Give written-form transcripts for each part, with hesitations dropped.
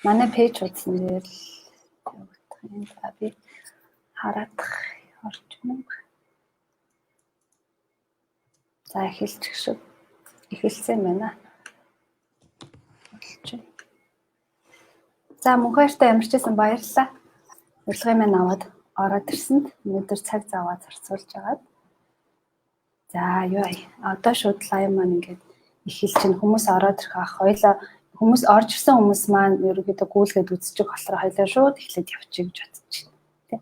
Манай page хуудсан дээр л явагдах юм. За, би хараадах орж юм. За, эхэлчих шиг. Эхэлсэн байна. Болж байна. За, Мөнх баяртай, ямар ч байсан баярлалаа. Урилгын маань аваад ороод ирсэнд, өнөөдөр цаг зав аваад зарцуулж агаад. За, юу одоо шууд live маань ингээд эхэлж чинь, хүмүүс ороод ирэх ах. Хоёлаа хүмүүс орж ирсэн хүмүүс маань ерөнхийдөө гүйлгээд үзчих болохоор хоёлаа шууд эхлээд явчих гэж бодож байна. Тэ.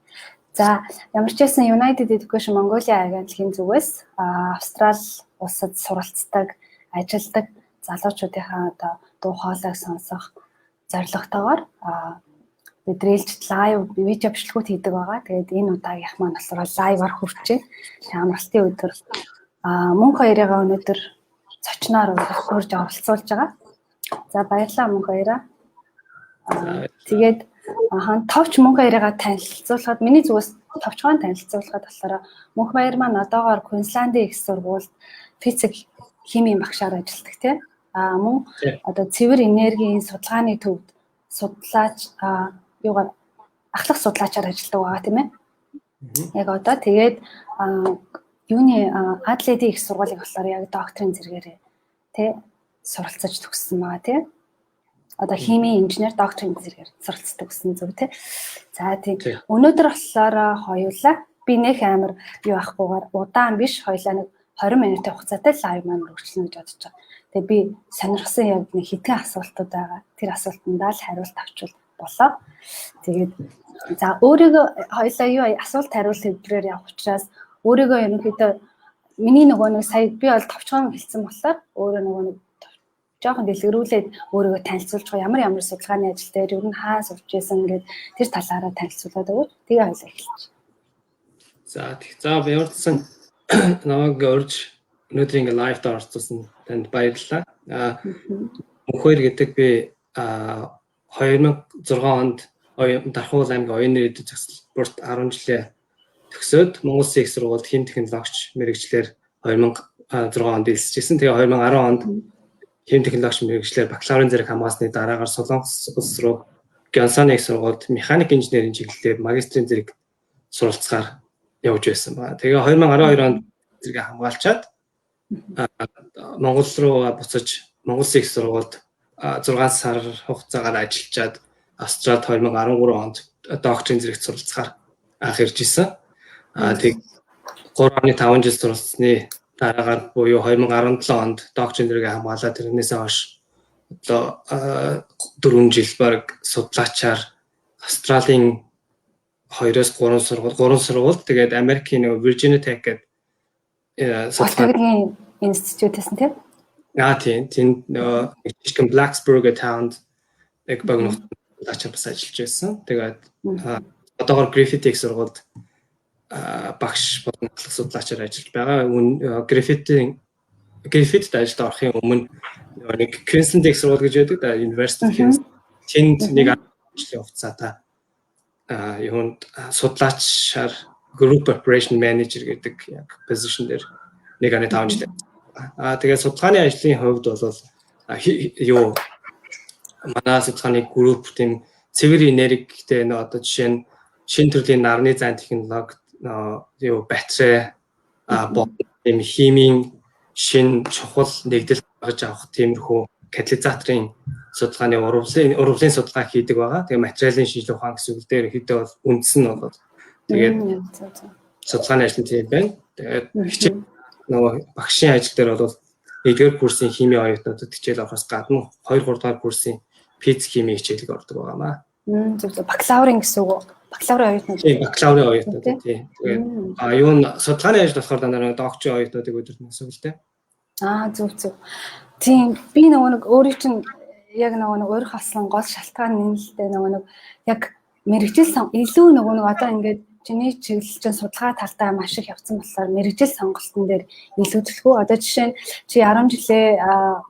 За, ямар ч байсан United Education Mongolia агентлагийн зүгээс Австрали улсад суралцдаг, ажилладаг залуучуудынхаа одоо дуу хоолойг сонсох зорилготойгоор бид ээлжит live видео бичлэгүүд хийдэг байгаа. Тэгээд энэ удаагийнх маань болохоор live аар хүрч байна. Тэгээд амралтын өдөр Мөнх хоёрыгаа өнөөдөр зочноор урьж оролцуулж байгаа. За, баярлалаа, Мөнх хоёроо. Тэгээд товч Мөнх хоёрыгаа танилцуулахад, миний зүгээс товчхон танилцуулахад болохоор Мөнх баяр маань одоогоор Квинсландын их сургуульд физик химийн багшаар ажилладаг, тийм. Мөн одоо цэвэр энергийн судалгааны төвд судлаач юугаар ахлах судлаачаар ажилладаг байгаа, тийм ээ. Яг одоо тэгээд юуны Адлейдийн их сургуулийг болохоор яг докторийн зэрэгээрээ тий суралцаж төгссөн байгаа, тий. Одоо химийн инженер докторийн зэрэгээр суралцдаг төгссөн, зөв тий. За, тий. Өнөөдөр болохоор хоёулаа би нэх амар юу авахгүйгээр, удаан биш, хоёулаа нэг 20 минутын хугацаатай live маань үргэлжлэнэ гэж бодож байгаа. Тэгээ би сонирхсан яг нэг хэдхэн асуултууд байгаа. Тэр асуултандаа л хариулт авчвал болоо. Тэгээд за, өөрийгөө хоёлаа юу асуулт хариулт хэлбэрээр явах учраас өөрийгөө ерөнхийдөө миний нөгөө нэг сая би бол товчхон хэлсэн болохоор өөрөө нөгөө нэг жоохон дэлгэрүүлээд өөрийгөө танилцуулж байгаа, ямар ямар судалгааны ажил дээр ер нь хаа сурч байсан гээд тэр талаараа танилцуулаад өгөөч. Тэгээ хоёлаа эхэлчих. За, тэг. За, ямар ч байсан намайг урьж өнөөдөр ингээ live д оролцуулсан танд баярлалаа. Мөнхөөр гэдэг би 2006 онд Дархуул аймгийн оюун ирээдүйн засалбарт 10 жилээ төгсөөд Монгол Улсын их сургуульд хим технологич мэргэжлээр 2006 онд элсэжсэн. Тэгээ 2010 онд хим технологич мэргэжлээр бакалаврын зэрэг хамгаалсны дараагаар Солонгос улс руу Гёнсаны их сургуульд механик инженерийн чиглэлээр магистрийн зэрэг суралцахаар явж байсан байна. Тэгээ 2012 онд зэрэг хамгаалчаад Монгол руу буцаж Монгол Улсын их сургуульд 6 сар хугацаагаар ажиллажаад Австралид 2013 онд докторийн зэрэгт суралцахаар анх ирж исэн. Тэг 3.5 жил суралцсны дараагаар буюу 2017 онд докторийн зэрэгээ хамгаалаад, тэрнээсээ хойш одоо 4 жил баг судлаачаар Австралийн 2-оос 3 сургууль, 3 сургууль, тэгээд Америкийн нөгөө Virginia Tech гэдэг судалгааны институт гэсэн, тийм? Аа, тийм. Тэнд нөгөө жижигхэн Blacksburg town нэг богино судлаачаар бас ажиллаж байсан. Тэгээд одоогор Griffith их сургуульд багш болон ахлах судлаачаар ажиллаж байгаа. Griffith-ийн Griffith-д ажилд орохын өмнө нэг Queensland их сургууль гэж байдаг. University of Queensland. Тэнд нэг жилийн хугацаатай юунд судлаачаар group operation manager гэдэг яг position дээр 1.5 жил. Тэгээд судалгааны ажлын хувьд бол юу манай судалгааны групп тийм цэвэр энергитэй нөө одоо жишээ нь шинэ төрлийн нарны зайн технологи, юу батарей тийм химийн шинэ чухал нэгдэл гаргаж авах тиймэрхүү катализаторын судалгааны урвалын судалгаа хийдэг байгаа. Тэгээ материалын шинжилгээ ухаан гэсэн үг дээр ерөнхийдөө бол үндсэн нь бол тэгээд судалгааны ажил тийм байна. Тэгээд хичээл нөгөө багшийн ажил дээр бол нэгдүгээр курсын химийн оюутнуудад хичээл авахаас гадна 2 3 дугаар курсын физик химийн хичээлийг ордог байгаамаа. Зөв зөв, бакалаврын гэсэн үг үү? Бакалаврын оюутнууд. Тийм, бакалаврын оюутнууд, тийм. Тэгээд юу н судалгааны ажил болохоор дандаа нөгөө докторийн оюутнуудыг өдөртөн гэсэн үг л дээ. Аа, зөв зөв. Тийм, би нөгөө нэг өөрийн чинь яг нөгөө нэг урих аслан гол шалтгаан нь л дээ, нөгөө нэг яг мэргэжил илүү нөгөө нэг одоо ингээд чиний чиглэл чинь судалгаа талдаа маш их явцсан болохоор мэргэжил сонголтын дээр илүү төлхөө. Одоо жишээ нь чи 10 жилээ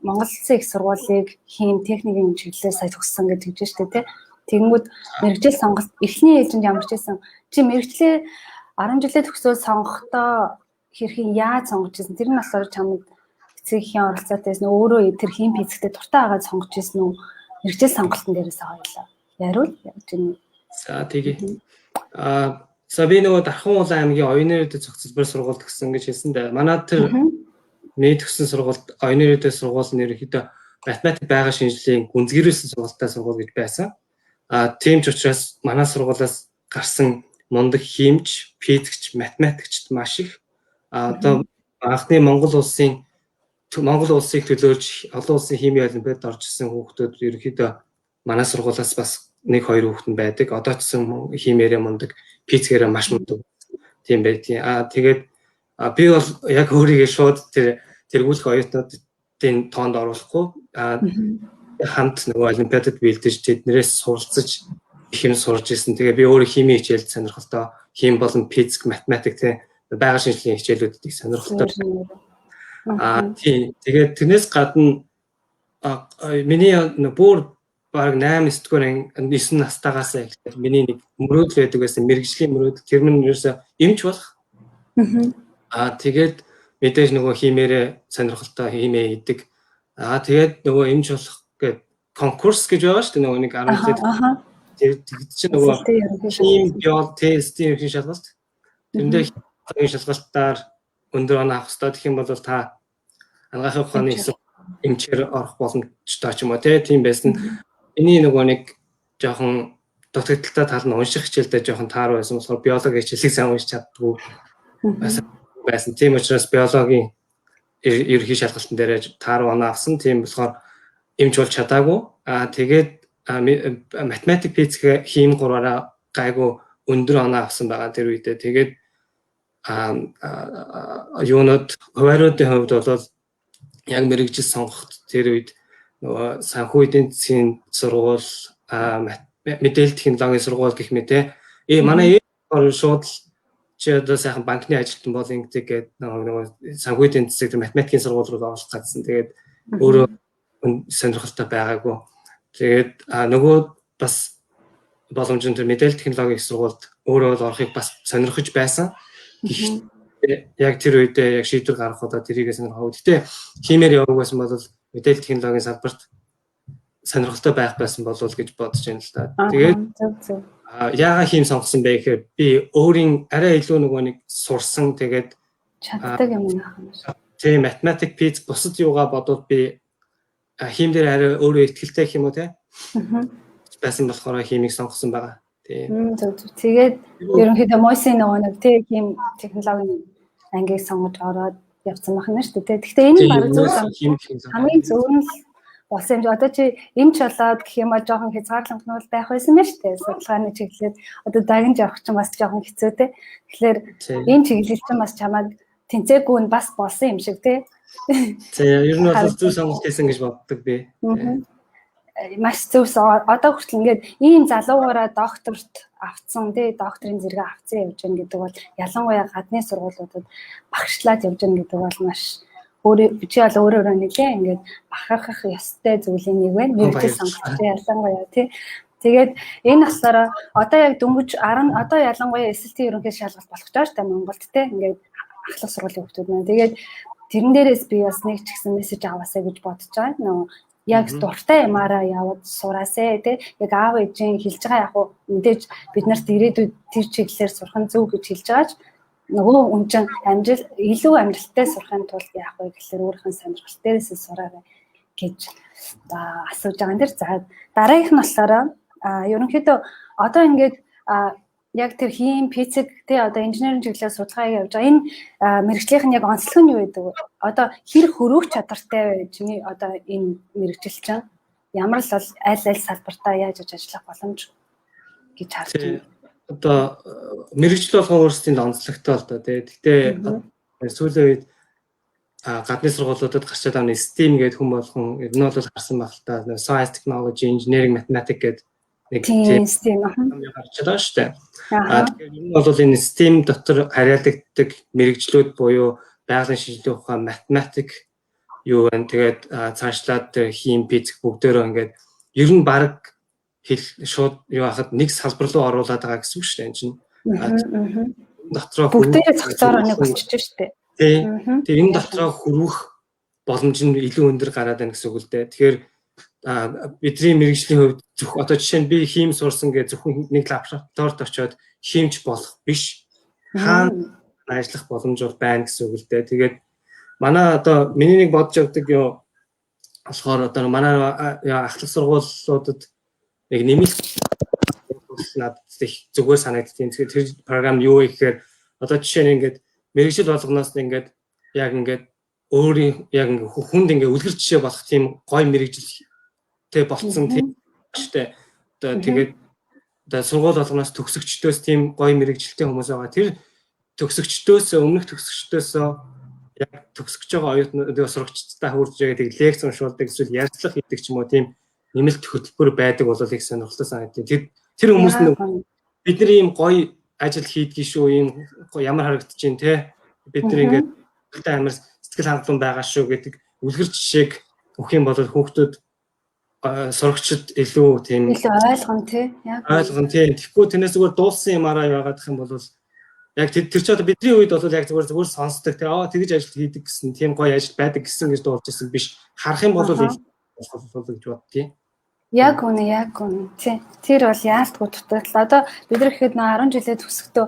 Монгол Улсын их сургуулийг хим техникийн чиглэлээр сая төгссөн гэж хэлж штэ, тий. Тэгэнгүүт мэргэжил сонголт эхний ээлжинд ямар ч байсан чи мэргэжлээ 10 жилээ төгсөөд сонгохдоо хэрхэн яаж сонгож ирсэн? Тэр нь болохоор чамд эцэг эхийн оролцоотой байсан, өөрөө тэр хим физиктэй дуртай байгаад сонгож ирсэн үү? Мэргэжил сонголтын дээрээс хоёулаа яриул яаж юм. За тэгье. За би нөгөө Дархан Улаан аймгийн Оюун Ирээдүйд зохицолбор сургуульд гэсэн гэж хэлсэн дээ. Манай тэр миний төгссөн сургуульд Оюун Ирээдүйд сургууль нь ерөнхийдөө математик, байгаль шинжилгээний гүнзгийрүүлсэн сургуультай сургууль гэж байсан. Тийм ч учраас манай сургуулиас гарсан мундаг химич, физикч, математикчд маш их. Одоо анхны Монгол улсыг төлөөлж олон улсын химийн олимпиадад орж ирсэн хүүхдүүд ерөнхийдөө манай сургуулиас бас нэг хоёр хүүхэд нь байдаг. Одоо ч гэсэн химиэрээ мундаг, физикээрээ маш мундаг тийм байдгийн. Тэгээд би бол яг өөрийгөө шууд тэр тэргүүлэх оюутнуудын тоонд оруулахгүй хамт нөгөө олимпиадад бэлдэж, тэднэрээс суралцаж их юм сурч ирсэн. Тэгээ би өөрөө химийн хичээлд сонирхолтой, хим болон физик, математик, тийм байгаль шинжилгээний хичээлүүдэд их сонирхолтой. Тийм. Тэгээд тэрнээс гадна миний бүр баг 8 9 дугаар анги, 9 настайгаас эхлээд миний нэг мөрөөдөл байдаг байсан, мэргэжлийн мөрөөдөл. Тэр минь ерөөсөө эмч болох. Тэгээд мэдээж нөгөө химээрээ сонирхолтой, химээ хийдэг. Тэгээд нөгөө эмч болох гээд конкурс гэж байгаа шүү дээ, нөгөө нэг 10 жилд. Тэр тэгд чинь нөгөө хим, биол тестийн ерөнхий шалгалт. Тэрэн дээр химийн шалгалтаар өндөр оноо авах хэрэгтэй. Тэгэх юм бол та анагаахын ухааны хэсэг эмчээр орох боломжтой ч юм уу, тийм байсан. Миний нөгөө нэг жоохон дутагдалтай тал нь унших хичээлдээ жоохон тааруу байсан болохоор биологи хичээлийг сайн уншиж чаддаггүй байсан. Тийм учраас биологийн ерөнхий шалгалтын дээр тааруу оноо авсан. Тийм болохоор эмч болж чадаагүй. Тэгээд математик, физик, хим гураараа гайгүй өндөр оноо авсан байгаа тэр үедээ. Тэгээд юунууд хуваариудын хувьд бол яг мэргэжил сонгоход тэр үед нөгөө санхүү эдийн засгийн сургууль, мэдээлэл технологийн сургууль гэх мэт те. Манай ээ шууд л чи одоо сайхан банкны ажилтан бол ингэдэг гээд нөгөө санхүү эдийн засаг, тэр математикийн сургууль руу оруулах гэсэн. Тэгээд өөрөө сонирхолтой байгаагүй. Тэгээд нөгөө бас боломж нь тэр мэдээлэл технологийн сургуульд өөрөө бол орохыг бас сонирхож байсан. Гэхдээ яг тэр үедээ яг шийдвэр гаргах удаа тэрийгээ сонирхов. Гэхдээ химээр яваг байсан бол мэдээлэл технологийн салбарт сонирхолтой байх байсан болов уу гэж бодож байна л да. Тэгээд яагаад хим сонгосон бэ гэхээр би өөрийн арай илүү нөгөө нэг сурсан, тэгээд чаддаг юм аах юм шиг. Тийм, математик, физик, бусад юугаа бодвол би хим дээр арай өөрөө итгэлтэй гэх юм уу, те. Байсан болохоор химийг сонгосон байгаа. Тийм. Зөв зөв. Тэгээд ерөнхийдөө МУИС-ийн нөгөө нэг тий хим технологийн ангийг сонгож ороод явцсан байх нь шүү дээ. Гэхдээ энэ баг зөв хамгийн зөв нь болсон юм. Одоо чи эмч болоод гэх юм аа жоохон хязгаарлалт байх байсан нь шүү дээ. Судалгааны чиглэлээр одоо дагнж явах чинь бас жоохон хэцүү те. Тэгэхээр энэ чиглэл чинь бас чамайг тэнцээгүй нь бас болсон юм шиг те. Тийм, ер нь бол зөв сонголт хийсэн гэж боддог би. Маш зөв. Одоо хүртэл ингээд ийм залуугаараа докторт авцсан тий, докторийн зэрэг авцсан явж гэн гэдэг бол, ялангуяа гадны сургуулиудад багшлаад явж гэн гэдэг бол маш өөрөө чи бол өөрөө нэлээ ингээд бахархах ёстой зүйлийн нэг байна. Мэргэжил сонголт ялангуяа тий. Тэгээд энэ болохоор одоо яг дөнгөж 10, одоо ялангуяа SLT ерөнхий шалгалт болох гэж байгаа шүү дээ Монголд те, ингээд ахлах сургуулийн хүүхдүүд маань. Тэгээд тэрэн дээрээс би бас нэг ч гэсэн мессеж аваасаа гэж бодож байгаа. Нөгөө яг дуртай юмараа яваад сураасэ тий. Яг аав ээжийн хэлж байгаа, яг уу мэдээж бид нарт ирээдүйд тэр чиглэлээр сурах нь зөв гэж хэлж байгаа ч нөгөө хүн чинь амжил илүү амжилттай сурахын тулд яах вэ гэхлээр өөрийнх нь сонирхол дээрээс сураарай гэж асууж байгаа юм дэр. За, дараагийнх нь болохоор ерөнхийдөө одоо ингээд яг тэр хим, физик тий, одоо инженерийн чиглэлээр судалгаа явж байгаа. Энэ мэргэжлийнх нь яг онцлог нь юу гэдэг вэ? Одоо хэр хөрвөх чадвартай вэ? Чиний одоо энэ мэргэжил чинь ямар л бол аль аль салбартаа яаж ажиллах боломж гэж харж байна? Одоо мэргэжил болгон өөрсдийн онцлогтой л доо тий. Гэхдээ сүүлийн үед гадны сургуулиудад гарчаад байгаа STEAM гэдэг хүн болгон ер нь бол харсан байх л та. Science, Technology, Engineering, Mathematics гэдэг нэг тийм STEAM гарч байгаа шүү дээ. Тэгэхээр ер нь бол энэ STEAM дотор харьяалагддаг мэргэжлүүд буюу байгалийн шинжилгээ ухаан, математик юу байна. Тэгээд цаашлаад хим, физик бүгдээрөө ингээд ер нь баг хэл шууд юу хахад нэг салбар руу оруулаад байгаа гэсэн үг шүү дээ энэ чинь. Дотроо бүгдээрээ цогцоороо нэг болчихж шүү дээ. Тийм. Тэгээ энэ дотроо хөрвөх боломж нь илүү өндөр гараад байна гэсэн үг л дээ. Тэгэхээр Бидний мэргэжлийн хувьд зөв одоо жишээ нь би хим сурсан гэж зөвхөн нэг лабораторид очиод химч болох биш. Хаана ажиллах боломж бол байна гэсэн үг л дээ. Тэгээд манай одоо миний нэг бодож явдаг юу болохоор одоо манай ахлах сургуулиудад нэг нэмэлт надад их зүгээр санагддийн. Тэгэхээр тэр програм юу вэ гэхээр одоо жишээ нь ингээд мэргэжил болгоноос ингээд яг ингээд өөрийн яг ингээд хүнд ингээд үлгэр жишээ болох тийм гоё мэргэжилтэй болцсон тийм шүү дээ. Одоо тэгээд одоо сургууль болгоноос төгсөгчдөөс тийм гоё мэргэжилтэй хүмүүс байгаа. Тэр төгсөгчдөөс, өмнөх төгсөгчдөөс яг төгсөж байгаа оюутнууд, сурагчдаа хурж яг тэг лекц уншуулдаг, эсвэл ярилцлага хийдэг ч юм уу, тийм нэмэлт хөтөлбөр байдаг бол их сонирхолтой санагдав. Тэр хүмүүс нь бид нар ийм гоё ажил хийдгийг шүү, ийм ямар харагдаж байна те, бид нар ингээд амар сэтгэл хангалуун байгаа шүү гэдэг үлгэр жишээг өгөх юм бол хүүхдүүд, сурагчид илүү тийм илүү ойлгоно тий. Яг ойлгоно тий. Тэгэхгүй тэрнээс зүгээр дуулсан юмараа яагаад гэх юм бол яг тэр чи одоо бидний үед бол яг зүгээр зүгээр сонсдог тий, аа, тэгж ажил хийдэг гэсэн, тийм гоё ажил байдаг гэсэн гэж дуулж ирсэн биш. Харах юм бол болох гэж боддгийн. Яг үнэ, яг үнэ. Тий. Тэр бол яалтгүй дутагдал. Одоо бид нар ихэд нөө 10 жилээ төгсөхдөө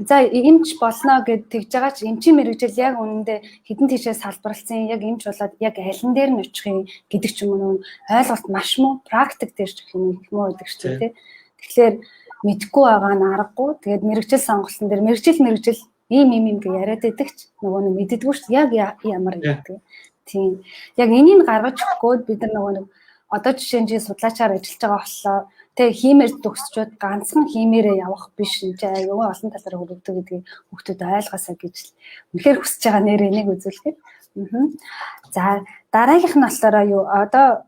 за эмч болно гэд тэгж байгаа ч эмчийн мэргэжил яг үнэндээ хэдэн тийшээ салбарласан, яг эмч болоод яг алин дээр нь очих юм гэдэг ч юм уу, ойлголт маш муу, практик дээр ч гэх юм их муу байдаг шүү дээ, тий. Тэгэхээр мэдэхгүй байгаа нь аргагүй. Тэгээд мэргэжил сонголтын дээр мэргэжил мэргэжил ийм ийм ийм гэж яриад байдаг ч нөгөө нэг мэддэггүй шүү дээ. Яг ямар гэдэг. Тийм. Яг энийг гаргаж өгөхгүй бид нар нөгөө нэг одоо жишээ нь чи судлаачаар ажиллаж байгаа болохоор тэг хиймээр төгсчөөд ганцхан хиймээрээ явах биш, энэ чинь аюу олон талаар хөрөгдөг гэдгийг хүүхдүүд ойлгосоо гэж л үнэхээр хүсэж байгаа нэр энийг үзүүлэхэд. За, дараагийнх нь болохоор юу, одоо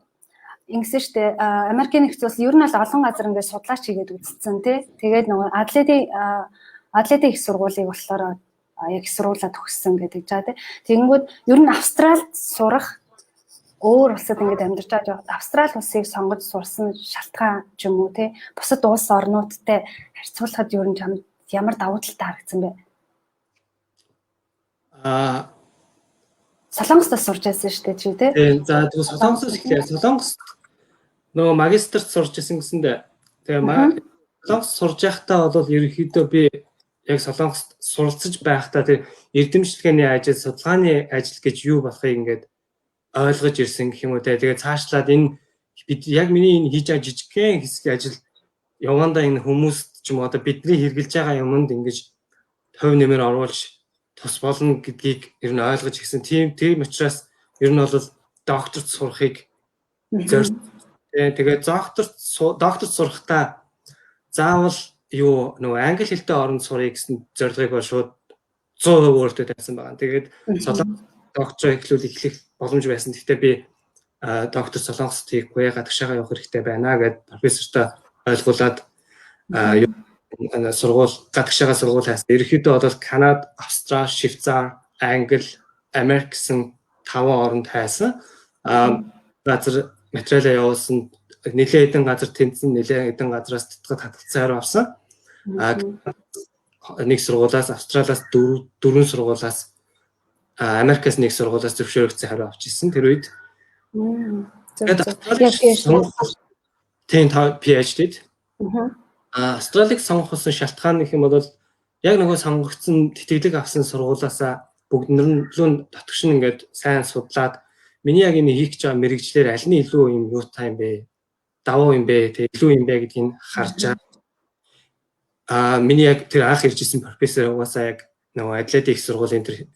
ингэсэн штэ, Америкийн нэгдсэн улс ер нь бол олон газар ингээд судлаач хийгээд үзсэн тий. Тэгээд нөгөө Адлейдын их сургуулийг болохоор яг их сургуулаа төгссөн гэдэг жаа тий. Тэгэнгүүт ер нь Австралид сурах, өөр улсад ингээд амьдарч байгаа Австрали улсыг сонгож сурсан шалтгаан ч юм уу тий, бусад улс орнуудтай харьцуулахад ер нь чамд ямар давуу талтай харагдсан бэ? Солонгост сурч байсан шүү дээ чи тий. Тийм. За, тэгвэл Солонгосоос эхлэе. Солонгост нөгөө магистрт сурч исэн гэсэндээ тэгээ Солонгост сурж байхдаа бол ерөнхийдөө би яг Солонгост суралцаж байхдаа тэр эрдэмшлэгээний ажил, судалгааны ажил гэж юу болохыг ингээд ойлгож ирсэн гэх юм уу те. Тэгээ цаашлаад энэ бид яг миний энэ хийж байгаа жижигхэн хэсэг ажил явандаа энэ хүмүүст ч юм уу одоо бидний хэрэгжилж байгаа юмд ингэж хувь нэмэр оруулж тус болно гэдгийг ер нь ойлгож ирсэн. Тийм учраас ер нь бол докторт сурахыг зорьсон. Тэгээ докторт сурахдаа заавал юу нөгөө англи хэлтэй оронд сурыг гэсэн зорилгыг бол шууд 100% өөртөө тавьсан байгаа. Тэгээд Солонгос доктор эхлэх боломж байсан. Гэхдээ би доктор Солонгост хийхгүй, гадагшаага явах хэрэгтэй байна гэд профессортой ойлгуулад сургууль гадагшаага сургууль хайсан. Ерөнхийдөө бол Канада, Австрали, Швейцар, Англи, Америк гэсэн таван оронд хайсан. Газар материалаа явуулсан, нэлээд хэдэн газар тэнцсэн, нэлээд хэдэн газараас татгад хатгалцсан хариу авсан. Нэг сургуулиас, Австралиас дөрвөн сургуулиас, Америкаас нэг сургуулиас зөвшөөрөгдсөн хариу авч ирсэн тэр үед. Тийм, PhD-д. Австралиг сонгосон шалтгаан гэх юм бол яг нөгөө сонгогдсон, тэтгэлэг авсан сургуулиасаа бүгд нэр дотгош нь ингээд сайн судлаад миний яг энэ хийх гэж байгаа мэргэжлээр аль нь илүү юм юутай юм бэ? Давуу юм бэ? Тэг илүү юм бэ гэдгийг харж байгаа. Миний яг тэр анх ирж исэн профессор угаасаа яг нөгөө Адлейд их сургуулийн тэр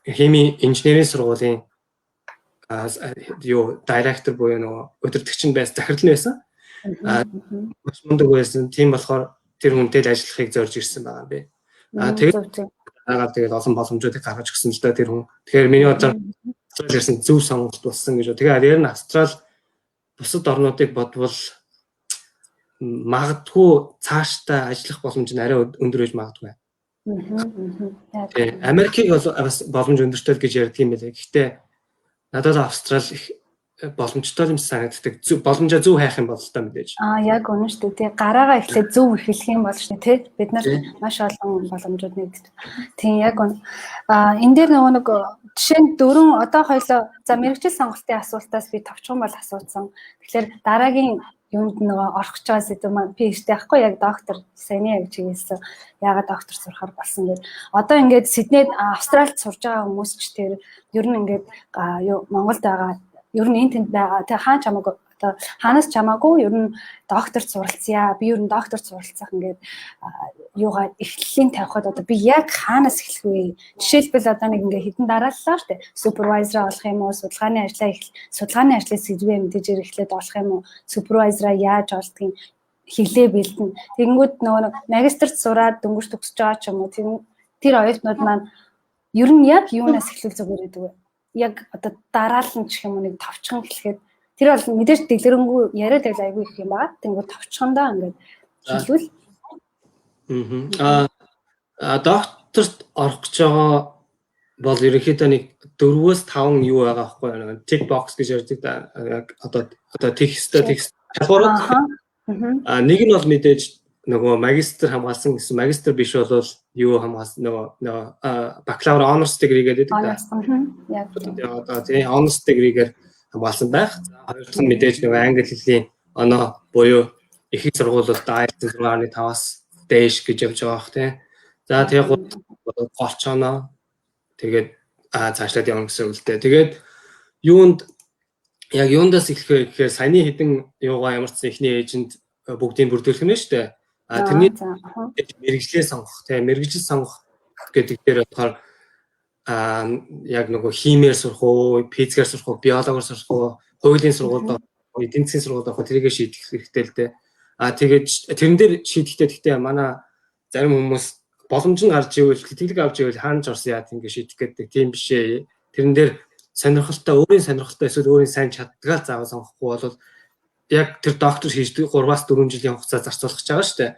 химийн инженерийн сургуулийн юу директор буюу нөгөө удирдагч нь байсан, захирал нь байсан. Маш мундаг байсан. Тийм болохоор тэр хүнтэй л ажиллахыг зорж ирсэн байгаа юм би. Тэгээд дагаад тэгээд олон боломжуудыг гаргаж өгсөн л да тэр хүн. Тэгэхээр миний бодлоор Австрали ирсэн зөв сонголт болсон гэж. Тэгээд ер нь Австрали бусад орнуудыг бодвол магадгүй цаашдаа ажиллах боломж нь арай өндөр байж магадгүй. Тийм, Америкийг бол бас боломж өндөртэй л гэж ярьдаг юм байлээ. Гэхдээ надад Австрали их Боломжтой юм санагддаг. Боломжоо зөв хайх юм бол л та мэдээж. Аа, яг үнэн шүү дээ. Гараагаа эхлээд зөв эхлэх юм бол шүү дээ, тий. Бид нар маш олон боломжууд нэгддэг. Тийм, яг үнэ. Аа, энэ дээр нөгөө нэг жишээ нь дөрвөн одоо хоёлоо за мэргэжил сонголтын асуултаас би товчхон бол асуусан. Тэгэхээр дараагийн юунд нөгөө орох гэж байгаа сэдэв маань PhD ахгүй, яг доктор саяны яг чиглэсэн, яагаад доктор сурахаар болсон гэдэг. Одоо ингээд Сиднейд, Австралид сурж байгаа хүмүүс ч тэр ер нь ингээд юу Монголд байгаа, ер нь энэ тэнд байгаа тэг хаан ч хамаагүй, одоо хаанаас ч хамаагүй ер нь докторт суралцъя. Би ер нь докторт суралцах ингээд юугаа эхлэлийн тавихад одоо би яг хаанаас эхлэх вэ? Жишээлбэл, одоо нэг ингээд хэдэн дарааллаа шүү дээ. Supervisor олох юм уу? Судалгааны ажлаа эхэл судалгааны ажлыг сэдвээ мэдээж эхлээд олох юм уу? Supervisor аа яаж олдгийг хилээ бэлдэн. Тэгэнгүүт нөгөө нэг магистрт сураад дөнгөж төгсөж байгаа ч юм уу. Тэр оюутнууд маань ер нь яг юунаас эхлэх зүгээр гэдэг вэ? Яг одоо дараалал нь ч юм уу, нэг товчхон хэлэхэд. Тэр бол мэдээж дэлгэрэнгүй яриад байл айгүй их юм байгаа. Тэнгүүд товчхондоо ингээд хэлвэл. Аа, докторт орох гэж байгаа бол ерөнхийдөө нэг 4-5 юу байгаа байхгүй юу? Tick box гэж ярьдаг да. Яг одоо тех ёстой тех чалгуурууд. Аа, нэг нь бол мэдээж нөгөө магистр хамгаалсан гэсэн, магистр биш бол юу хамгаалсан, нөгөө бакалавр honors degree гэдэг да. Яг одоо тийм honors degree-гээр хамгаалсан байх. За, хоёр дахь нь мэдээж нөгөө англи хэлний оноо буюу их сургуулиуд IELTS 6.5-аас дээш гэж явж байгаа бах, тийм. За, тэгээ голч оноо, тэгээд цаашлаад явна гэсэн үг л дээ. Тэгээд юунд яг юундаас эхлэх вэ гэхээр саяны хэдэн юугаа ямар ч ихний ээжинд бүгдийг бүрдүүлэх нь шүү дээ. А тэрний мэргэжлээ сонгох, тийм, мэргэжил сонгох гэдэг дээр болохоор яг нөгөө химиэр сурах уу, физикээр сурах уу, биологоор сурах уу, хуулийн сургуульд, эдийн засгийн сургуульд авах, тэрийгэ шийдэх хэрэгтэй л дээ. А тэгээд тэрэн дээр шийдэхдээ гэхдээ манай зарим хүмүүс боломж нь гарч ивэл, тэтгэлэг авч ивэл хаана ч орсон яа ингэ шийдэх гэдэг, тийм биш ээ. Тэрэн дээр сонирхолтой, өөрийн сонирхолтой эсвэл өөрийн сайн чаддгаа заавал сонгохгүй бол яг тэр доктор хийж 3-аас 4 жилийн хугацаа зарцуулах гэж байгаа шүү дээ.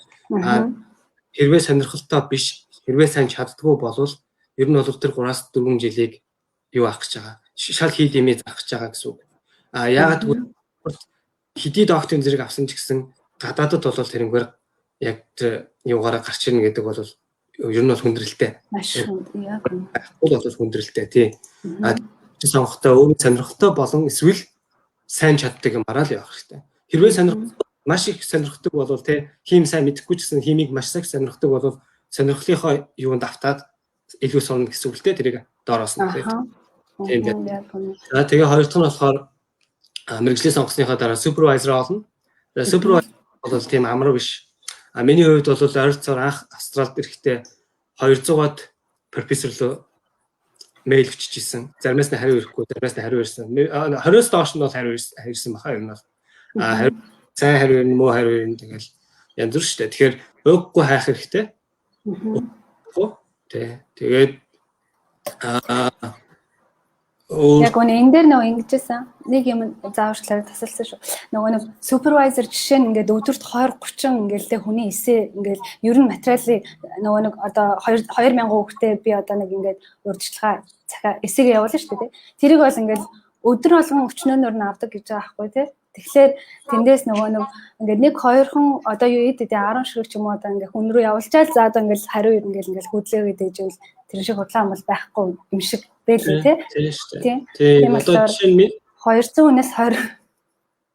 А хэрвээ сонирхолтой биш, хэрвээ сайн чаддгүй болвол ер нь бол тэр 3-аас 4 жилийг юу авах гэж байгаа. Шал хийд имээ зарах гэж байгаа гэсэн үг. А яагаад гэвэл хэдий докторийн зэрэг авсан ч гэсэн гадаадад бол тэрнгээр яг тэр юугаараа гарч ирнэ гэдэг бол ер нь бол хүндрэлтэй. Маш яг. Бол хүндрэлтэй, тий. А сонгохдоо өөрийн сонирхолтой болон эсвэл сайн чаддаг юмараа л явах хэрэгтэй. Хэрвээ сонирхолтой, маш их сонирхдаг бол, тий, хим сайн мэдэхгүй ч гэсэн химийг маш их сонирхдаг бол сонирхлынхоо юунд автаад илүү сурна гэсэн үг л дээ, тэрийг доороос нь, тий. Тийм байна. За, тэгээ хоёр дахь нь болохоор мэргэжлээ сонгосныхоо дараа supervisor олно. За, supervisor бол тийм амар биш. А миний хувьд бол ойролцоогоор анх Австралид ирэхдээ 200-аад профессор руу мэйл өчөж исэн. Заримаас нь хариу ирэхгүй, заримаас нь хариу ирсэн. 20-оос доош нь бол хариу ирсэн баха юм бол. А хариу сайн хариу ирнэ, муу хариу ирнэ, тэгэл янз бүр шүү дээ. Тэгэхээр уйггүй хайх хэрэгтэй. Тэ. Тэгээд Яг үнэ, энэ дээр нөгөө ингэжсэн. Нэг юм зааварчлаар тасалсан шүү. Нөгөө нэг supervisor жишээ нь ингээд өдөрт 20 30 ингээл тэ хүний эсээ ингээл ер нь материалыг нөгөө нэг одоо 2 2000 хүүхдээ би одоо нэг ингээд урьдчилгаа захиа эсэгээ явуулна шүү дээ. Тэрийг бол ингээл өдөр болгон өчнөөнөр нь авдаг гэж байгаа байхгүй, тий. Тэгэхээр тэндээс нөгөө нэг ингээд нэг хоёрхан одоо юу идэд 10 ширхэг ч юм уу одоо ингээд хүн рүү явуулчаал, за одоо ингээд хариу ингээд ингээд хөдлөөгээд ээжвэл тэр шиг худлаа юм бол байхгүй юм шиг байлээ, тий. Тийм шүү дээ. Тийм, одоо жишээ нь 200 хүнээс 20.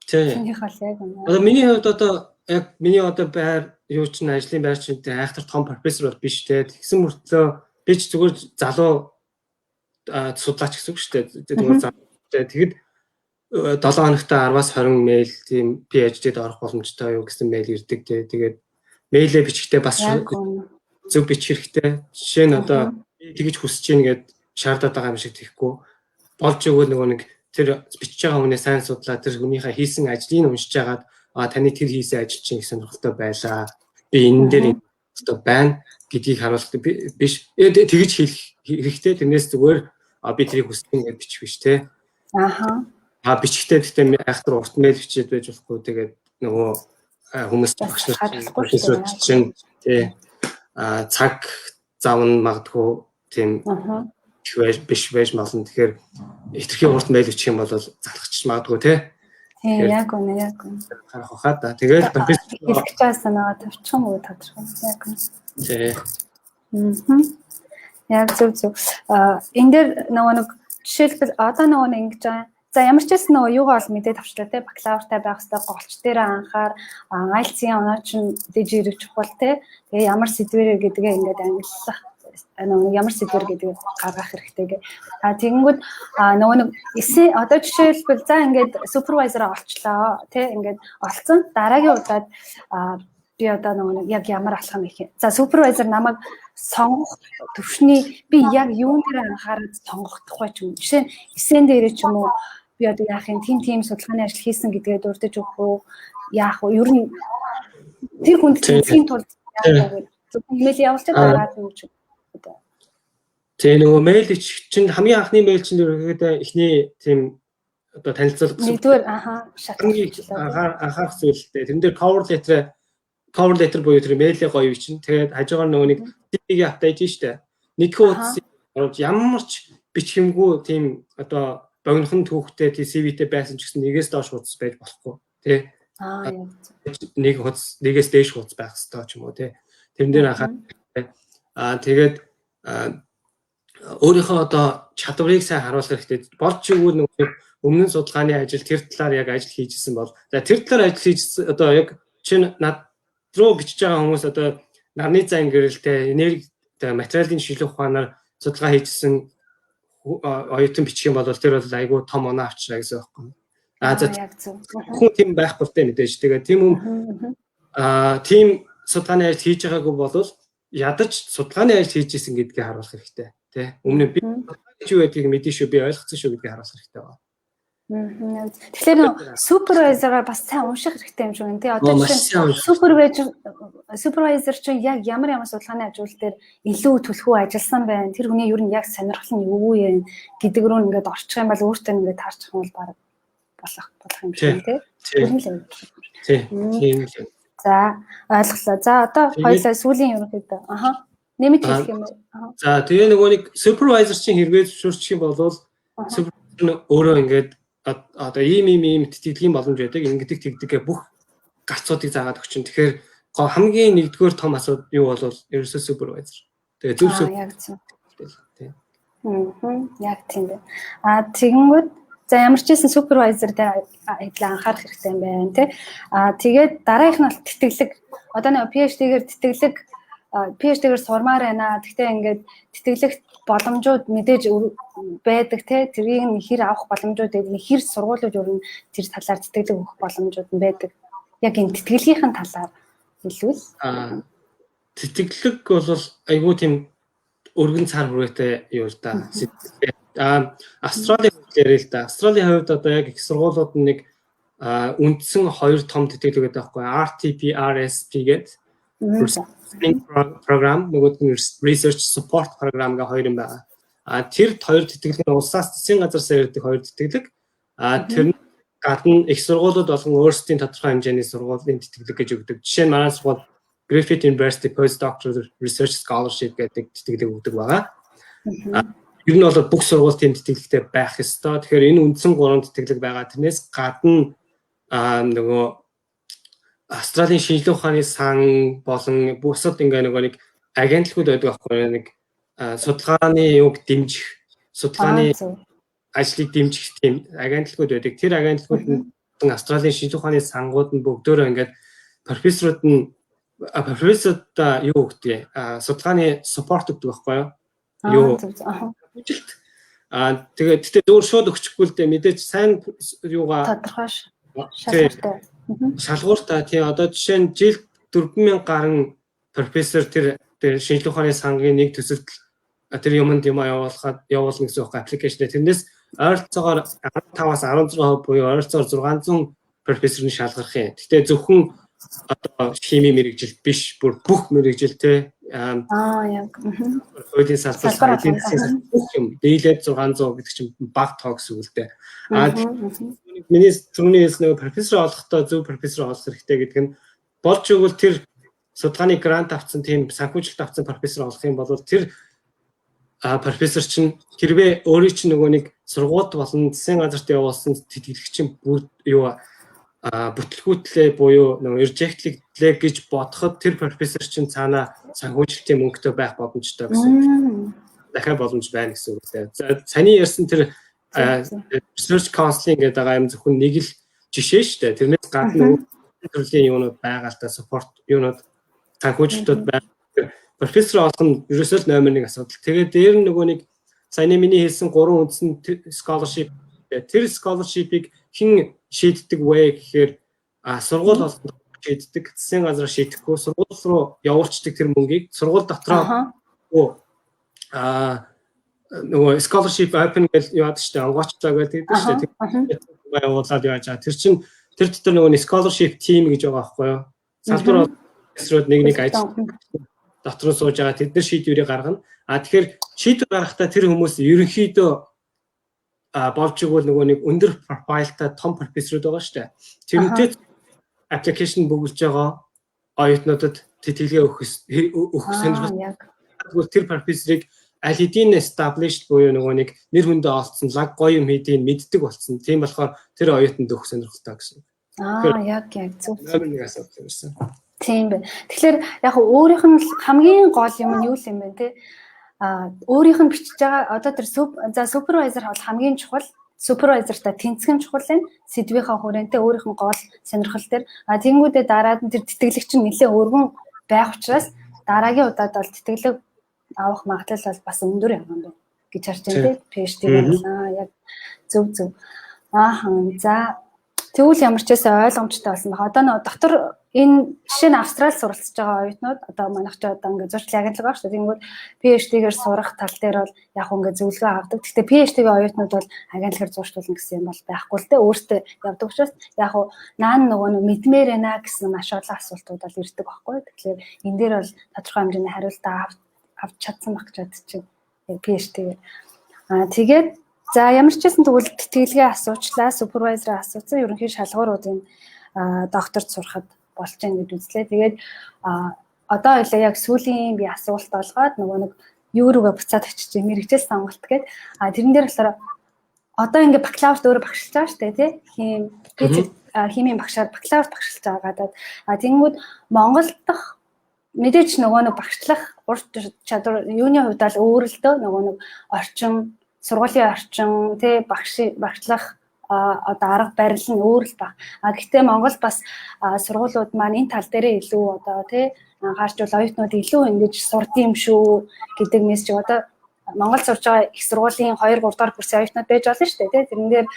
Тийм. Чинийх бол яг үнэ. Одоо миний хувьд одоо яг миний одоо байр юу чинь ажлын байр чинь айхтар том профессор бол биш те. Тэгсэн мөртлөө би ч зүгээр залуу судлаач гэсэн үг шүү дээ. Зүгээр залуу. Тэгэд 7 хоногт 10-аас 20 мэйл тийм PhD-д орох боломжтой юу гэсэн мэйл ирдэг те. Тэгээд мэйлээ бичихтэй бас зөв бичих хэрэгтэй. Жишээ нь, одоо би тэгж хүсэж гин гэд шаардаад байгаа юм шиг тийхгүй. Болж өгвөл нөгөө нэг тэр бичиж байгаа хүнээ сайн судлаа, тэр хүнийхээ хийсэн ажлыг уншиж хагаад, а таны тэр хийсэн ажил чинь их сонирхолтой байлаа. Би энэ дээр одоо байна гэдгийг харуулах биш. Тэгж хэлэх хэрэгтэй. Тэрнээс зүгээр би тэрийг хүсдэг гэж бичих биш, те. Ааха. А бичихтэй гэхдээ айхтар урт мэйл бичээд байж болохгүй. Тэгээд нөгөө хүмүүс, багш нар, профессор чинь, тий, а цаг зав нь магадгүй тийм Их биш байж болно. Тэгэхээр хэтэрхий хурд mail бичих юм бол залхачих магадгүй, те. Тийм, яг үнэ, яг үнэ. Харах хаа да. Тэгэл профессор хэлэх гэж байсан нөгөө тавьчих юм уу, тодорхой. Яг үнэ. Тий. Яг зөв зөв. А энэ дээр нөгөө нэг жишээлбэл одоо нөгөө нэг ингэж байгаа. За, ямар ч байсан нөгөө юугаа бол мэдээд авчлаа, те, бакалавртай байх хэрэгтэй, голч дээр анхаар, IELTS-ийн оноо чинь дэж ирэх чухал, те. Тэгээ ямар сэдвэрээ гэдгээ ингээд ангиллах, нөгөө ямар сэдвэр гэдгийг гаргах хэрэгтэй гэ. А тэгэнгүүт нөгөө нэг эсээ одоо жишээлбэл за ингээд supervisor олчлоо, тий, ингээд олцсон. Дараагийн удаад би одоо нөгөө нэг яг ямар алхам их юм. За, supervisor намайг сонгох төвшний би яг юун дээр анхаарал сонгох тухай ч юм. Жишээ нь эсэн дээрээ ч юм уу, би одоо яах юм, тийм тийм судалгааны ажил хийсэн гэдгээ дурдж өгөх үү, яах вэ? Ер нь тэр хүнд тэнцхийн тулд яах вэ? Зөвхөн mail явуулчих дараад юм ч одоо. Тэгээ нөгөө mail чинь хамгийн анхны mail чинь ерөнхийдөө эхний тийм одоо танилцуулга. Нэгдүгээр аха шат. Анхаарах зүйлтэй. Тэрэн дээр cover letter буюу тэр mail ээ гоё чинь. Тэгээд хажуугаар нөгөө нэг CV-г update штэ. Нэг хуудас оруулж, ямар ч бичих юмгүй, тийм одоо богинохон түүхтэй тийм CV-тэй байсан ч гэсэн нэгээс доош хуудас байж болохгүй, тий. Аа, яг. Нэг хуудас, нэгээс дээш хуудас байх хэрэгтэй ч юм уу, тий. Тэрэн дээр анхаарах. Аа, тэгээд өөрийнхөө одоо чадварыг сайн харуулах хэрэгтэй. Болж игэл нөгөө өмнө нь судалгааны ажил тэр талаар яг ажил хийжсэн бол, за, тэр талаар ажил хийжсэн, одоо яг чинь над руу бичиж байгаа хүмүүс одоо нарны зайн гэрэлтэй энерги материалын шинжлэх ухаанаар судалгаа хийжсэн оюутан бичих юм бол тэр бол айгүй том оноо авчраа гэсэн юм байна. А за, хүн тийм байхгүй л дээ мэдээж. Тэгээ тийм хүн тийм судалгааны ажил хийж байгаагүй бол ядаж судалгааны ажил хийж исэн гэдгийг харуулах хэрэгтэй. Тэ. Өмнө нь би гэж юу байдгийг мэдэн шүү, би ойлгоцсон шүү гэдгийг харуулах хэрэгтэй байна. Тэгэхээр supervisor-аар бас сайн унших хэрэгтэй юм шиг байна, тий. Одоо жишээ supervisor чинь яг ямар ямар судалгааны ажил дээр илүү түлхүү ажилласан байна. Тэр хүний ер нь яг сонирхол нь юу юм гэдэг рүү ингээд орчих юм бол өөртөө ингээд таарчих юм бол баг болох юм шиг, тий. Тэр нь л юм. Тий. Тийм л. За, ойлголоо. За, одоо хоёлаа сүүлийн ерөнхийдөө нэмэж хэлэх юм уу? За, тэгээ нөгөө нэг supervisor чинь хэрвээ зөвшөөрчих юм бол supervisor нь өөрөө ингээд одоо ийм ийм ийм тэтгэлгийн боломж байдаг, ингэдэг тэгдэг бүх гарцуудыг заагаад өгчин. Тэгэхээр хамгийн нэгдүгээр том асуудал юу бол ерөөсөө supervisor. Тэгээ зөв зөв. Яг зөв. Тийм. Яг тийм байна. А тэгэнгүүт за, ямар ч байсан supervisor дээр хэдлээ анхаарах хэрэгтэй юм байна, тий. А тэгээд дараагийнх нь бол тэтгэлэг. Одоо нэг PhD-гээр тэтгэлэг, PhD-гээр сурмаар байна. Гэхдээ ингээд тэтгэлэгт боломжууд мэдээж байдаг, те, тэрийг нь хэр авах боломжууд байдаг, хэр сургуулиуд ер нь тэр талаар тэтгэлэг өгөх боломжууд нь байдаг. Яг энэ тэтгэлгийнхэн талаар хэлвэл. Тэтгэлэг бол айгүй тийм өргөн цар хүрээтэй юу л да. А Австралийн хувьд яриа л да. Австралийн хувьд одоо яг их сургуулиуд нэг үндсэн хоёр том тэтгэлэг гэдэг байхгүй, RTP, RSP гэдэг program, нөгөөд нь Research Support Program гэх хоёр юм байна. А тэр хоёр тэтгэлэг нь улсаас, засгийн газраас ирдэг хоёр тэтгэлэг. А тэр гадна их сургуулиуд болгон өөрсдийн тодорхой хэмжээний сургуулийн тэтгэлэг гэж өгдөг. Жишээ нь манай сургууль Griffith University Postdoctoral Research Scholarship гэдэг тэтгэлэг өгдөг байгаа. Ер нь бол бүх сургууль тийм тэтгэлэгтэй байх ёстой. Тэгэхээр энэ үндсэн гурван тэтгэлэг байгаа. Тэрнээс гадна нөгөө Австралийн шинжлэх ухааны сан болон бусад ингээ нөгөө нэг агентлагууд байдаг байхгүй, нэг судалгааны юуг дэмжих, судалгааны ажлыг дэмжих тийм агентлагууд байдаг. Тэр агентлагууд нь, Австралийн шинжлэх ухааны сангууд нь бүгдөө ингээд профессорууд нь профессорудаа юу өгдөг? Судалгааны support өгдөг байхгүй юу? Юу? Бүжилт. Аа, тэгээд гэтээ зөөр шууд өгчихгүй л дээ, мэдээж сайн юугаа тодорхой шалгууртай. Шалгууртай, тий. Одоо жишээ нь жилд 4000 гаруй профессор тэр тэр шинжлэх ухааны сангийн нэг төсөлд тэр юмд юм явуулахад явуулна гэсэн үг application. Тэрнээс ойролцоогоор 15-аас 16% буюу ойролцоогоор 600 профессор нь шалгарах юм. Гэтэ зөвхөн одоо хими мэргэжил биш, бүр бүх мэргэжил, те. Аа, яг. Хуулийн салбар, эдийн засгийн бүх юм дийлээд 600 гэдэг чинь бага тоо гэсэн үг л дээ. Аа, миний түрүүний хэлсэн нөгөө профессор олохдоо зөв профессор олох хэрэгтэй гэдэг нь болж өгвөл тэр судалгааны грант авсан, тийм санхүүжилт авсан профессор олох юм бол тэр Профессор чинь хэрвээ өөрийн чинь нөгөө нэг сургуульд болон засгийн газарт явуулсан тэтгэлэгчин бүр юу бүтлгүүтлээ буюу нөгөө reject лэгдлээ гэж бодоход тэр профессор чинь цаанаа санхүүжилтийн мөнгөтэй байх боломжтой гэсэн. Дахиад боломж байна гэсэн үг лээ. За, саяны ярьсан тэр research counseling гэдэг байгаа юм зөвхөн нэг л жишээ шүү дээ. Тэрнээс гадна төрлийн юунууд байгаа л та, support юунууд, санхүүжилтүүд байна. Профессор олох нь ерөөсөө л номер 1 асуудал. Тэгээд дээр нь нөгөө нэг саяны миний хэлсэн гурван үндсэн scholarship, тэр scholarship-ыг хэн шийддэг вэ гэхээр сургууль болгонд шийддэг, засгийн газар шийдэхгүй, сургууль руу явуулцдаг тэр мөнгийг сургууль дотроо нөгөө scholarship open гэж яадаг шүү дээ, онгойчлоо гэдэг шүү дээ. Явуулаад яаж байгаа. Тэр чинь тэр дотор нөгөө scholarship team гэж байгаа байхгүй юу? Салбар профессорууд нэг нэг ажил дотор нь сууж байгаа, тэд нар шийдвэрийг гаргана. А тэгэхээр шийдвэр гаргахтаа тэр хүмүүс ерөнхийдөө болж игэл нөгөө нэг өндөр profile тай том профессорууд байгаа шүү дээ. Тэрнтэй application бөглөж байгаа оюутнуудад тэтгэлгээ өгөх сонирхол. Тэгвэл тэр профессорыг аль хэдийн established буюу нөгөө нэг нэр хүндээ олцсон, лаг гоё юм хийдгийг мэддэг болсон. Тийм болохоор тэр оюутанд өгөх сонирхолтой гэсэн. Аа, яг зөв. Номер 1 асуудал юмсан. Тийм байна. Тэгэхээр яг өөрийнх нь хамгийн гол юм нь юу юм бэ те? А өөрийнх нь бичиж байгаа одоо тэр за supervisor бол хамгийн чухал, supervisor тай тэнцэх нь чухал юм. Сэдвийнхаа хүрээлэнтэй өөрийнх нь гол сонирхол дээр. А тэгэнгүүтээ дараад нь тэр тэтгэлэгч нь нэлээд өргөн байх учраас дараагийн удаад бол тэтгэлэг авах магадлал бол бас өндөр юм байна гэж харж байна те. PhD байна. Яг зөв. Аахан, за, тэгвэл ямар ч байсан ойлгомжтой болсон байна. Одоо нөө дотор энэ жишээ нь Австрали суралцж байгаа оюутнууд, одоо манайх ч одоо ингээд зуршлын агентлаг байгаа шүү дээ. Тэнгүүд PhD-гээр сурах тал дээр бол яг ингээд зөвлөгөө авдаг. Гэхдээ PhD-ийн оюутнууд бол агентлагаар зуршлуулна гэсэн юм бол байхгүй л дээ. Өөртөө явдаг учраас яг хуу наан нөгөө нэг мэдмээр байна гэсэн маш олон асуултууд бол ирдэг байхгүй. Тэгэхээр энэ дээр бол тодорхой хэмжээний хариултаа авч чадсан баг гэж бодож чинь яг PhD-гээр. Аа, тэгээд за, ямар ч байсан тэгвэл тэтгэлгээ асуучлаа, supervisor аа асуусан, ерөнхий шалгууруудын докторт сурахад болж байгаа гэж үзлээ. Тэгээд одоо ойлаа яг сүүлийн би асуулт олгоод нөгөө нэг юу руугаа буцаад очиж мэргэжил сонголт гээд тэрэн дээр болохоор одоо ингээ бакалаврт өөрөө багшилж байгаа шүү дээ, тий, физик химийн багшаар бакалаврт багшилж байгаа гадаад. Тэгэнгүүт Монгол дахь мэдээж нөгөө нэг багшлах ур чадвар юуны хувьд л өөр л дөө, нөгөө нэг орчин, сургуулийн орчин тий, багш багшлах одоо арга барил нь өөр л баг. А гэхдээ Монгол бас сургуулиуд маань энэ тал дээрээ илүү одоо тий анхаарч бол оюутнууд илүү ингэж сурд юм шүү гэдэг мессеж, одоо Монгол сурж байгаа их сургуулийн 2 3 дахь курсын оюутнууд байж болно шүү дээ, тий. Тэрэн дээр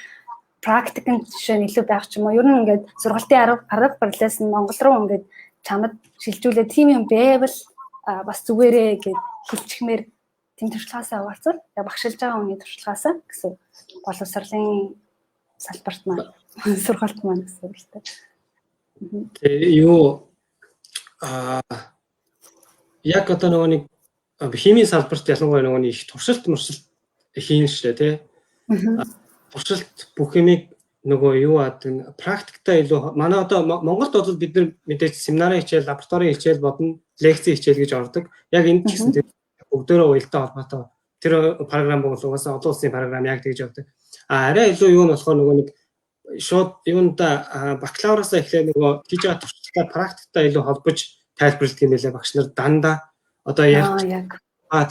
практик нь жишээ нь илүү байх ч юм уу. Ер нь ингээд сургалтын арга барилаас нь Монгол руу ингээд чамд шилжүүлээ тийм юм байвал бас зүгээрээ гэд хэлчихмээр, тийм туршлагаасаа хуваалцвал, яг багшилж байгаа хүний туршлагаасаа гэсэн, боловсролын салбарт маань, сургалт маань гэсэн үг л дээ. Тэгээ юу яг одоо нөгөө нэг химийн салбарт ялангуяа нөгөө нэг их туршилт муршилт хийн штэ, тий. Туршилт бүх юмыг нөгөө юу аадаг, практиктай илүү. Манай одоо Монголд бол бид нар мэдээж семинарын хичээл, лабораторийн хичээл бодно, лекцийн хичээл гэж ордог. Яг энд ч гэсэн бүгдөө уялдаа холбоотой тэр програм бол угаасаа олон улсын програм яг тэгж явдаг. А арай илүү юу нь болохоор нөгөө нэг шууд юунда бакалавраасаа эхлээ нөгөө хийж байгаа туршлагатай, практиктай илүү холбож тайлбарладаг юм байлаа багш нар дандаа. Одоо яг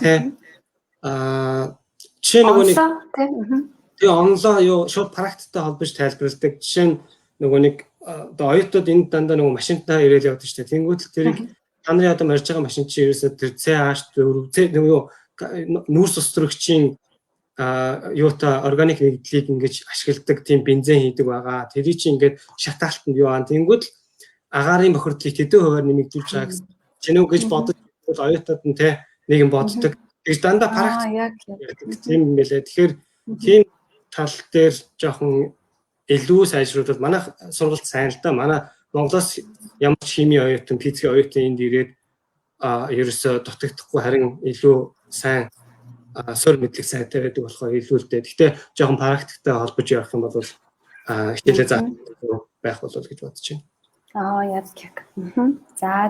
тий, жишээ нөгөө нэг тий, онлоо юу шууд практиктай холбож тайлбарладаг. Жишээ нь нөгөө нэг одоо оюутнууд энд дандаа нөгөө машинтаа ирээл явдаг шүү дээ. Тэнгүүт л тэрийг та нарын одоо марж байгаа машин чинь ерөөсөө тэр CH 4 C нөгөө нүүрс ус төрөгчийн юутай органик нэгдлийг ингэж ашигладаг тийм бензин хийдэг байгаа. Тэрий чи ингээд шатаалтанд юу аа. Тэнгүүд л агаарын бохирдлыг тэдэн хувиар нэмэгдүүлж байгаа гэсэн. Чинүү гэж бодож оюутнууд нь те нэг юм боддог. Тэгж дандаа практик яг тийм юм байлээ. Тэгэхээр тийм тал дээр жоохон илүү сайжруулбал манай сургалт сайн л да. Манай Монголоос ямар ч химийн оюутан, физикийн оюутан энд ирээд ерөөсөө дутагдахгүй, харин илүү сайн суурь мэдлэг сайтай байдаг болохоор илүү л дээ. Гэхдээ жоохон практиктай холбож явах юм бол хичээлээ заах байх болов гэж бодож байна. Аа, яг. За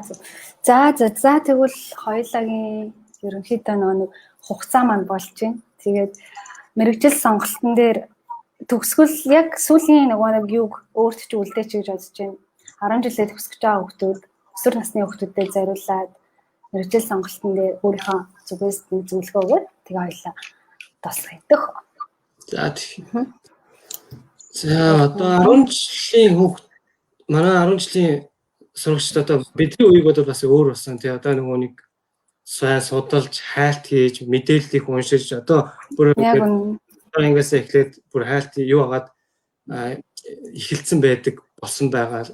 за за за, тэгвэл хоёулагийн Ерөнхийдөө нөгөө нэг хугацаа маань болж байна. Тэгээд мэргэжил сонголтын дээр төгсгөл яг сүүлийн нөгөө нэг юг өөрт чи үлдээч гэж бодож байна. 10 жилээ төгсөж байгаа хүмүүс өсвөр насны хүүхдүүдэд зориулаад мэргэжил сонголтын дээр өөрийнхөө зүгээс нэг зөвлөгөө өгөөд тэгээ хоёлаа туслах идэх. За тийм. За одоо 10 жилийн хүүхд манай 10 жилийн сурагчид одоо бидний үеиг бодвол бас өөр болсон тий. Одоо нөгөө нэг сайн судалж, хайлт хийж, мэдээллийг уншиж одоо бүр ангиас эхлээд бүр хайлт юу агаад эхэлсэн байдаг болсон байгаа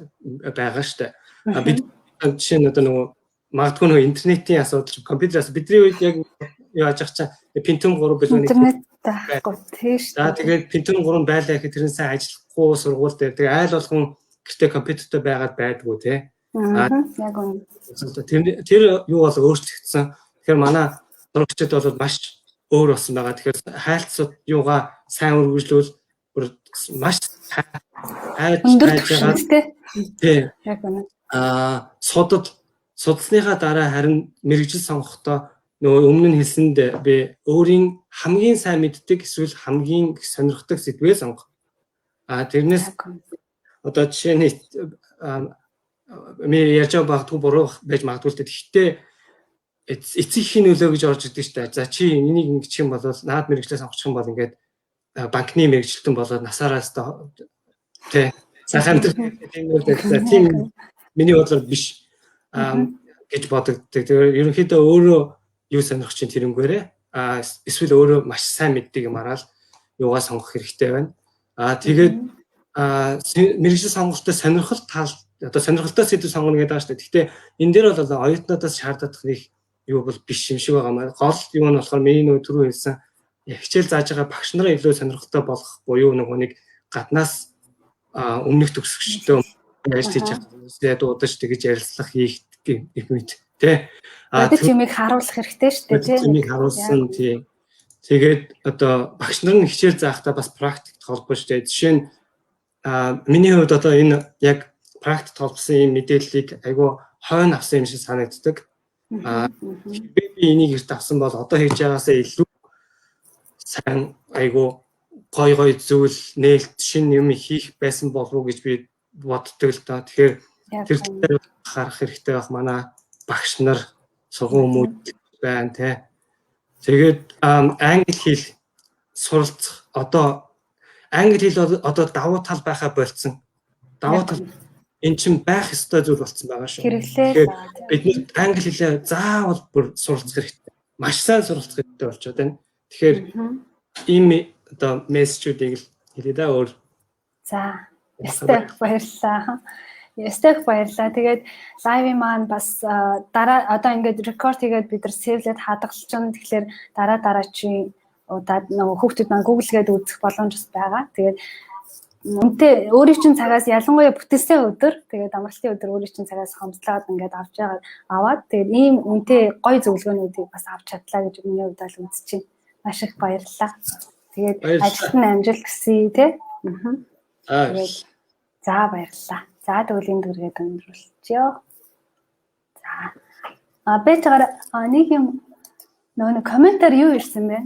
байгаа штэ. А бид жишээ нь одоо нөгөө магадгүй нөгөө интернетийн асуудал, компьютер асуудал бидний үед яг юу яаж ах чаа Pentium 3 билүү нэг интернет байхгүй тий шүү. За тэгээд Pentium 3 байлаа гэхэд тэр нь сайн ажиллахгүй сургууль дээр тэгээ айл болгон гэртээ компьютертэй байгаад байдгүй тий. Яг үнэ. Тэр юу бол өөрчлөгдсөн. Тэгэхээр манай сурагчид бол маш өөр болсон байгаа. Тэгэхээр хайлтсууд юугаа сайн үргэлжлүүл бүр маш хайж хайж байгаа. Тий. Яг үнэ. Судал судалсныхаа дараа харин мэргэжил сонгохдоо нөгөө өмнө нь хэлсэнд би өөрийн хамгийн сайн мэддэг эсвэл хамгийн их сонирхдаг сэдвээ сонгох. Тэрнээс одоо жишээ нь ми ярьж байгаа магадгүй буруу байж магадгүй л дээ. Гэхдээ эцэг эхийн нөлөө гэж орж ирдэг шүү дээ. За чи энийг ингэчих юм бол наад мэргэжлээ сонгочих юм бол ингээд банкны мэргэжилтэн болоод насаараа өстой тий сайхан амьдрах тийм үйл за тийм миний бодлоор биш гэж бодогддог. Тэгэхээр ерөнхийдөө өөрөө юу сонирхож чинь тэрнгээрээ эсвэл өөрөө маш сайн мэддэг юм араал юугаа сонгох хэрэгтэй байна. Тэгээд мэргэжил сонголттой сонирхол тал одоо сонирхолтой сэдв сонгоно гэдэг байгаа шүү дээ. Гэхдээ энэ дээр бол оюутнуудаас шаардах нэг юу бол биш юм шиг байгаа маа. Гол юу нь болохоор миний нөгөө түрүү хэлсэн хичээл зааж байгаа багш нараа илүү сонирхолтой болгох буюу нөгөө нэг гаднаас өмнөх төгсөгчдөө яаж хийж байгаа дуудаж тэгэж ярилцлага хийх гэх мэт тий. Бодит юмыг харуулах хэрэгтэй шүү дээ тий. Юмыг харуулсан тий. Тэгээд одоо багш нар нь хичээл заахтаа бас практикт холбож тий. Жишээ нь миний хувьд одоо энэ яг практикт холбосон ийм мэдээллийг айгүй хойно авсан юм шиг санагддаг. Би энийг эрт авсан бол одоо хийж байгаасаа илүү сайн айгүй гой гой зүйл нээлт шинэ юм хийх байсан болов уу гэж би боддог л доо. Тэгэхээр тэр талаар харах хэрэгтэй байх манай багш нар сургууль хүмүүд байна те. Тэгээд англи хэл суралцах одоо англи хэл одоо давуу тал байхаа болцсон. Давуу тал эн чинь байх ёстой зүйл болсон байгаа шүү. Тэгэхээр бид нар англи хэлээ заавал бүр суралцах хэрэгтэй. Маш сайн суралцах хэрэгтэй болчиход байна. Тэгэхээр ийм одоо мессежүүдийг л хэлье да өөр. За, ёстой баярлалаа. Ёстой их баярлалаа. Тэгээд live ын маань бас дараа одоо ингээд рекорд хийгээд бид нар save лээд хадгалчихна. Тэгэхээр дараа дараачийн удаад нөгөө хүүхдүүд маань Google-гээд үзэх боломж бас байгаа. Тэгээд үнтэй өөрийн чинь цагаас ялангуяа бүтээсэн өдөр тэгээд амралтын өдөр өөрийн чинь цагаас хомслоод ингээд авч байгаа аваад тэгээд ийм үнэтэй гоё зөвлөгөөнүүдийг бас авч чадлаа гэж миний хувьд л үзэж байна. Маш их баярлалаа. Тэгээд ажилд нь амжилт хүсье тий. Аа. За баярлалаа. За тэгвэл энэ дүргээд өндөрлөчөө. За. Байж байгаа нэг юм нөгөө нэг комментаар юу ирсэн бэ?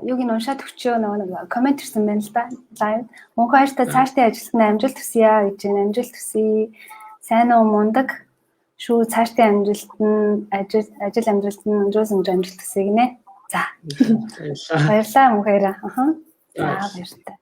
Юуг нь уншаад өгчөө нөгөө нэг коммент ирсэн байна л да. Live. Мөнхөн баяртай цаашдын ажилд нь амжилт хүсье гэж байна. Амжилт хүсье. Сайн уу мундаг шүү цаашдын амжилт нь ажил амжилт нь өндрөөс өндөр амжилт хүсье гинэ. За. Баярлалаа. Баярлалаа мөнхөөрөө. Аа. За баяртай.